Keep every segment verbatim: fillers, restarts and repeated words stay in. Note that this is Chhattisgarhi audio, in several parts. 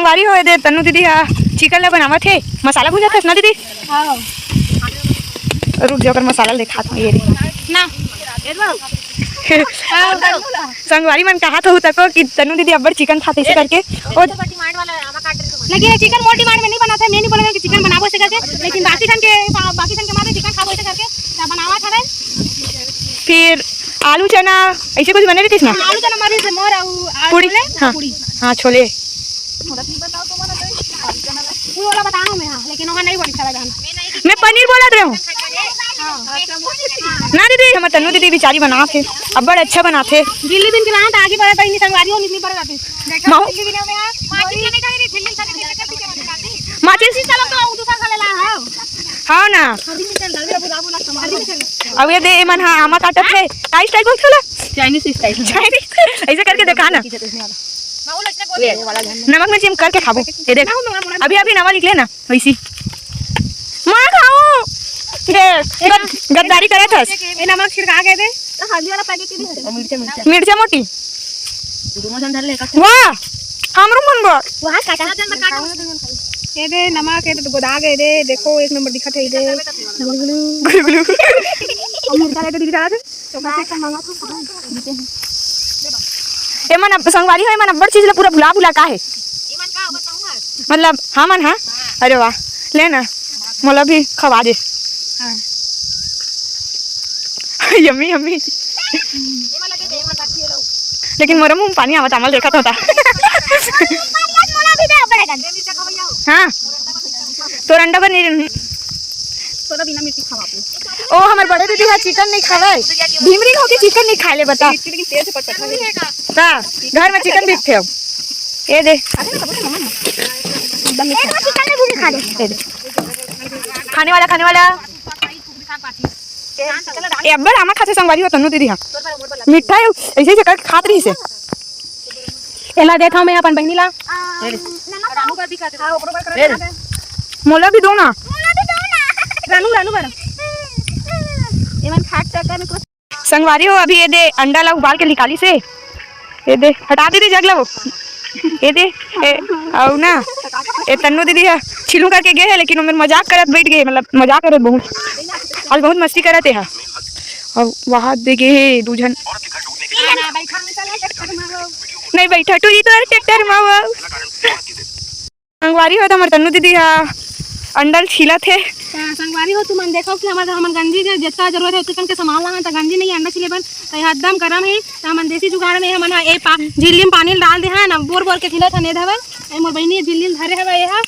संगवारी हो, एदे तन्नू दीदी हा चिकन ला बनावत हे। मसाला भूंजत हस ना दीदी? हाँ। रुक जा, ओकर मसाला ल देखात हूँ, ये दे। ना। संगवारी मन कहात हो तको कि तन्नू दीदी अब्बड़ चिकन खाथे, ऐसे करके। और लेकिन ये चिकन मोर डिमांड में नहीं बना था, मैं नहीं बोला कि चिकन बनाबो ऐसे करके, लेकिन बाकी जन के, बाकी जन के मारे चिकन खाबो ऐसे करके, तो बनावा था। फिर आलू चना ऐसे कुछ बने रहिस ना? आलू चना मारे से मोर अउ पूड़ी। छोले, हाँ। पूड़ी। हाँ, छोले। पूरी वाला बताना मैं, हाँ, लेकिन वहाँ नहीं बोली साला जान। मैं पनीर बोलत रहे हूँ। हाँ। ना दीदी, हमर तन्नू दीदी बेचारी बनाथे, अब्बड़ अच्छा बनाथे। दिल्ली दिन के लाना तो आगे बढ़ा था, इन्हीं संगवारी हो, इतनी बड़ जाती। देखा, महू- दिल्ली दिन में हाँ। माचिस लेने का ही नहीं, दिल्ली सारे दिल्ली का दिल्ली का दिल्ली। माचिस ही चलो तो दूसरा खा लेला, हाँ। हाँ ना। अभी भी चल, अभी बुला, बुला, संभाल। अब ये दे, एमन हाँ, आमा काटत हे। का style बोलथे ओला? Chinese style। Chinese। ऐसे करके देखा ना। नमक मिर्ची हम करके खाबो। ये देख, अभी, अभी नवा निकले ना, वैसी। मैं खाऊं। देख, गद-, गद्दारी करत हस। ए, नमक छिड़का के दे। हल्दी वाला packet के दे। मिर्चा मोटी। दोनों जन धर ले, इकट्ठे। वाह, हमरो मन बर। वाह, काटा। ये दे नमक, ये तो गोदा गए दे, देखो एक नंबर दिखत है, ये दे। गुलगुलू। गुलगुलू। और मिर्चा ले तो दिख रहा है। तो बस एक मंगा था, खाओ, देते हैं। एमन अब संगवारी हो, एमन अब्बड़ चीज ला पूरा भुला भुला का है। मतलब, हमन, हाँ? अरे वाह, ले ना, मोला भी खवा दे। हाँ। Yummy, yummy। लेकिन मोर मुंह में पानी आवत, आमल देखत होता। हाँ, तोर अंडा बनी। ओ, हमर बड़े दीदी हा चिकन नहीं खावे, भीमरी हो के चिकन नहीं खाए ले, बता। का घर में चिकन बिकथे अब। ये दे। खाने वाला, खाने वाला। ए अब्बड़ आमा खाथे संगवारी हो तन्नू दीदी हा। मिठाई ऐसे ऐसे करके खात रहिसे। एला देत हव मैं अपन बहिनी ला। मोला भी दो ना। रानू, रानू बर। एमन खाट चक्कर में कुछ संगवारी हो, अभी ये दे अंडा ला उबाल के निकालिसे। ये दे, हटा दे रे जग ला वो। ये दे, ए, अउ ना, ए तन्नू दीदी हा छिलू करके गे हे, लेकिन ओमेर मजाक करत बैठ गे, मतलब मजाक करत बहुत, आज बहुत मस्ती करत हे हा। अब वहाँ दे गे हे दू झन। नहीं बैठा टूरी तो ट्रैक्टर में वो। संगवारी हो, त हमर तन्नू दीदी हा अंडा ल छीलत हे। त संगवारी हो, तुमन देखो कि हमर, हमन गंजी के जितना जरूरत हे, उतने कन के सामान लाना, त गंजी नहीं, अंडा छीले बर, त ये एकदम गरम हे। त हमन देसी जुगाड़ में, हमन हा ए पा-, झिल्ली में पानी ल डाल दे हन, अब बोर बोर के छीलत हन, ए धवन, ए मोर बहिनी झिल्ली में धरे हवे, ये हा,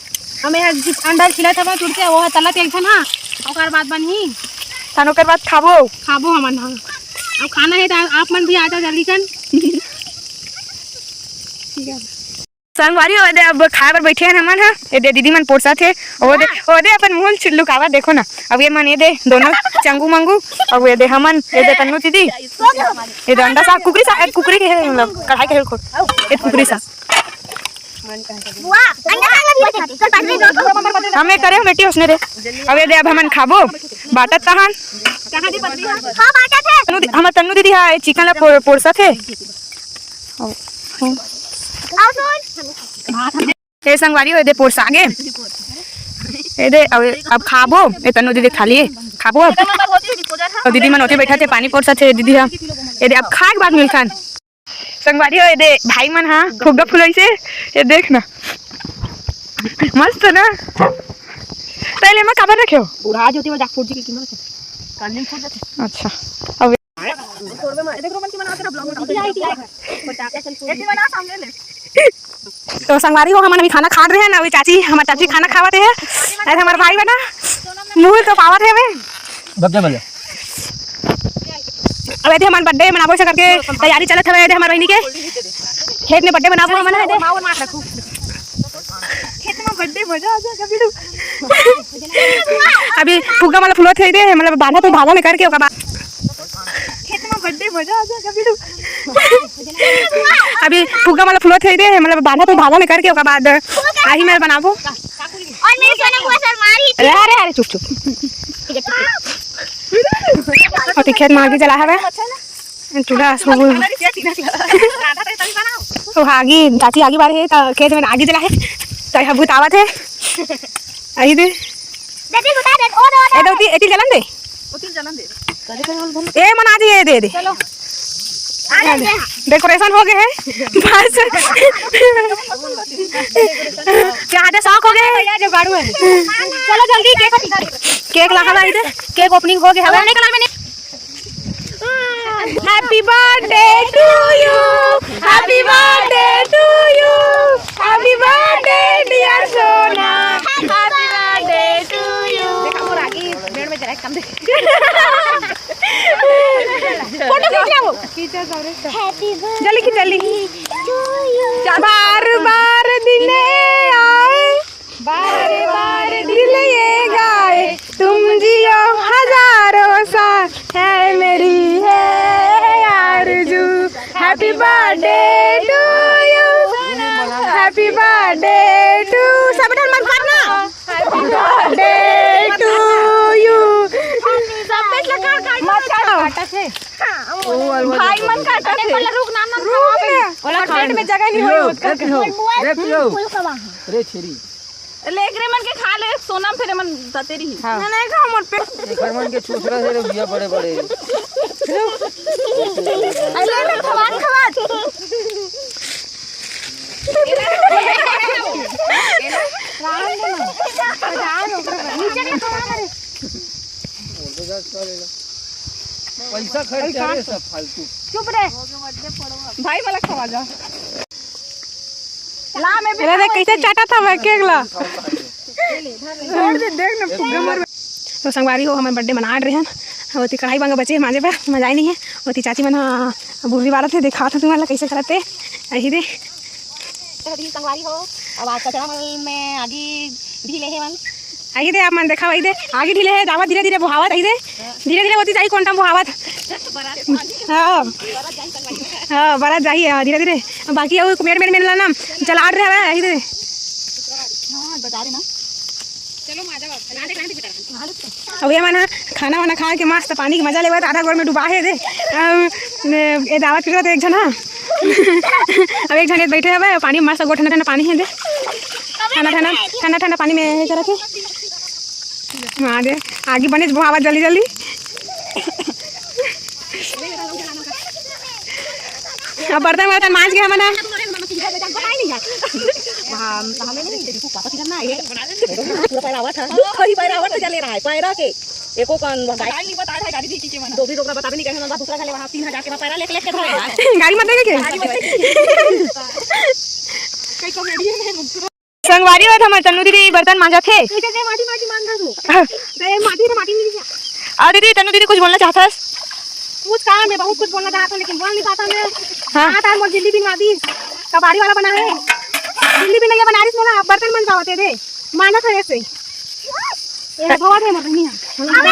हम ये हा अंडा ल छीलत हवन, तुरते वो हा तलत एक झन हा, ओकर बाद बनही। तहन ओकर बाद खाबो। खाबो हमन हा। अब खाना हे त आप मन भी आ जाओ जल्दी कन। ठीक है। संगवारी हो, एदे अब खाए बर बैठे हन हमन ह। एदे दीदी मन पोरसत हे। ओदे, ओदे अपन मुंह ल लुकावत, देखो ना। अब ये मन एदे दोनों चंगू मंगू। अब एदे हमन, एदे तन्नू दीदी। एदे अंडा साग, कुकरी साग, ए, कुकरी के हे, मतलब, कढ़ाई के हे, खोट। ए, कुकरी साग। बुआ, अंडा साग भी बचा दे। चल, पानी दे। हमें करे हो बेटी उसने रे। अब एदे अब हमन खाबो। बाटत तहन। कहाँ दी पत्नी है? हाँ, बाटत है। तन्नू दी, हमर तन्नू दीदी हा, ए चिकन ला पो-, पोरसत हे। अउ, अउ सुन। ए संगवारी हो, एदे पोरसा गे। एदे, अब, अब खाबो। ए तन्नू दीदी खा लिए। खाबो अब। अउ दीदी मन ओती बैठा थे, पानी पोरसा थे दीदी हा। एदे, अब खाए के बाद मिलथन। संगवारी हो, एदे भाई मन हा, फुग्गा फुलाइसे। ए देख ना। मस्त ना? तैले में काबर रखे हो? बुढ़ा जोती में जाके फूट जी की कीमत है। काली में फूट जाते। अच्छा। अब तो संगवारी हो, हमन अभी खाना खात रहे ना, अभी चाची, हमर चाची खाना खावत हे, अरे हमर भाई बना मुंह तो पावत हे बे। बब्बे बल्ले। अब एदे हमन birthday मनाबो ऐसा करके तैयारी चलत हवे, एदे हमर बहिनी के खेत में birthday मनाबो हमन एदे। खेत में birthday मजा आ जाएगा बिडू। अभी फुग्गा वाला फुलत हे दे, मतलब बांधा तो धागा में करके ओकर बाद। खेत में birthday मजा आ जाएगा बिडू। अभी फुग्गा वाला फुलत हे दे, मतलब बांधा तो धागा में करके ओकर बाद आही में बनाबो। और मेरी सोना बुआ शर्मा रही थी। अरे, अरे, अरे, चुप, चुप। अभी खेत में आगी जला हवे। चूल्हा सुबह। ओ, आगी, चाची आगी बारे हे, त खेत में आगी जला हे। तै हा भूत आवत हे। अही दे। दीदी, बुता दे, ओ दे, ओ दे। ए दे, ओती, एती जलन दे। ओती जलन दे। ए मन आ जाइए, दे दे। चलो। आ जाइए। Decoration हो गए हे। बस। क्या आधा शौक हो गए हे? भैया जो गाड़ू है। चलो जल्दी cake। Cake ला हमारी दे। Cake opening हो गए हवे। Happy birthday to you, happy birthday to you, happy birthday dear सोना, happy birthday to you। देखा वो रागी बेड़ में जरा कम दे। फोटो खींच रहा वो। Happy birthday जल्दी खींच, जल्दी। To you। बार बार दिन आए, बार बार दिल ये गाए, तुम जियो हजारों साल, है मेरी है आरज़ू। Happy birthday to you, happy birthday to, सब इधर मत करना। Happy birthday to you। सब पे से काट, काट, मत काट। काटा थे। भाई मन काटा थे। रुक, नाम, नाम रुक ना। ओला पेट में जगह नहीं होई। रे पियो, रे पियो। रे छेरी। ले, एकरे मन के खा ले, सोना, फेर मन दते रही। हाँ। ना, नहीं खा, मोर पेट। एकर मन के चूसरा से रे भैया बड़े बड़े। अरे, ले, ले, खवात, खवात। नीचे के खवात रे। पैसा खर्च करे सब फालतू। चुप रे। भाई, मला खवा जा। ला, मैं भी अरे देख, कैसे चाटा था मैं केक ला। छोड़ दे, देख ना, फुग्गा मार। तो संगवारी हो, हमर birthday मना रहे हैं। ओती कढ़ाई बंगा बचे माजे बर, मजा ही नहीं है। ओती चाची मन हा बुर्री बारत हे, देखा था तुम्हारा कैसे करते। अही दे। तो अभी संगवारी हो, अब आज कचरा मल में आगी ढीले हे मन। आगी दे, आप मन देखा वही दे, आगी ढीले हे, जावा धीरे धीरे बोहावत, अही दे। धीरे धीरे होती जाई, कोन टाइम बोहावत। हाँ। हाँ, बरात जाही, हाँ, धीरे धीरे। बाकी अउ मेड़, मेड़, मेड़ ला ना, चला रहे हवे, अही दे। हाँ, बता रहे ना। अब ये मन ह खाना वाना खा के मस्त पानी के मजा लेवत, आधा गोड़ में डुबा हे दे। अब, ए दावत पीवत एक झन ह। अब एक झन ये बैठे हवे, पानी मस्त गोड़ ठंडा ठंडा पानी हे दे। ठंडा ठंडा, ठंडा ठंडा पानी में ये करत हे। हाँ दे, आगी बने बोहावत जल्दी जल्दी। अब बर्तन वर्तन मांज के हमन ह। हाँ, हमें नहीं, देखो, पापा किधर ना आए। पूरा पैरावट है। दो ही पैरावट से चले रहा है, पैरा के। एको कन बताए नहीं, बता रहा है, गाड़ी देखी के मन। दो भी रोकना बताबे नहीं करे, दूसरा घले वहाँ तीन हजार के वहाँ पैरा लेके, लेके धरे हैं। गाड़ी मत देखे के? गाड़ी मत देखे। कई comedian है, संगवारी होत हमर तन्नू दीदी बर्तन मांजत हे। इधर दे, माटी, माटी मांज दे तू। हाँ। दे, माटी रे, माटी मिल गया। अउ दीदी, तन्नू दीदी कुछ बोलना चाहत हस? कुछ कहा, मैं बहुत कुछ बोलना चाहता हूँ, लेकिन बोल नहीं पाता मैं। हाँ। हाँ, तार मोर जिलेबी बनवा दी, कबाड़ी वाला बना है। जिलेबी नहीं बना रही, बोला, बर्तन मंजवावत हे दे, मांजत हे ऐसे। ये धोवा दे मोर बहिनी। अबे,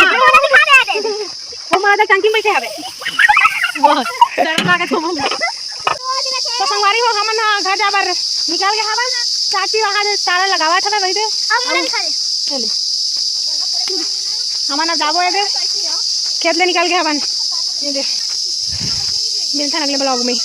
वो मादा टंकी में बैठे हवे। वाह, डर लागे तो बोल। तो संगवारी हो, हमन ह घर जाबर निकल गए हवन। चाची वहाँ दे ताला लगावत हवे, वही दे। अब हमन खा ले। चले। हमन अब जाबो एदे। खेत ले निकल गए हवन। ये दे। मिलथन अगले vlog में।